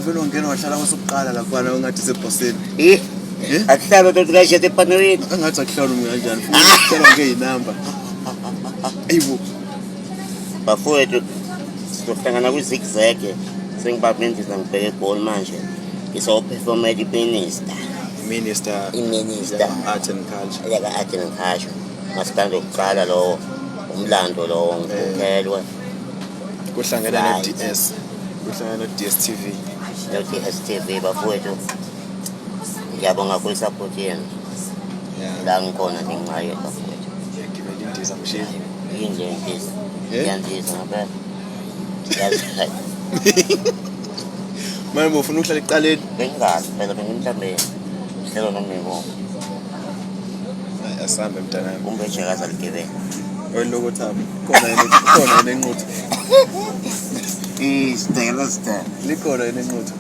Wavele wangena wahlala kwasokuqala laphana ungathi sebhosini. Eh? Eh? Akuhlala ukuthi kashete epanelini. Angathi akuhlala umi kanjani futhi kuhlala ngeyinamba. Ayibo. Bafowethu sizohlangana kwi-zigzag sengibambe indiza ngibheke egoli manje ngisoperformela iminister. Minister. Iminister. Art and Culture. Yaka-art and culture. Masikande ukuqala lowo umlando lowo ngikhokhelwe. Kuhlangene no-DS. Kuhlangene no-DSTV. No-DSTV bafowethu. Ngiyabonga kwi-support yenu. Yeah. La ngikhona ngenxa yenu bafowethu. Ngiyagibela indiza mshini. Yini le ndiza? Eh? Ngiyandiza ngempela. Yazi Manje ufuna ukuhlala ekuqaleni? Bengingazi phela bengimhlambe hlelo noma ibonga. Hayi asambe mntanami. Kumbe ejakaza ligibele. Oyiloko thabo. Khona yini khona yini enquthu. Isitela sitela. Likhona yini enquthu.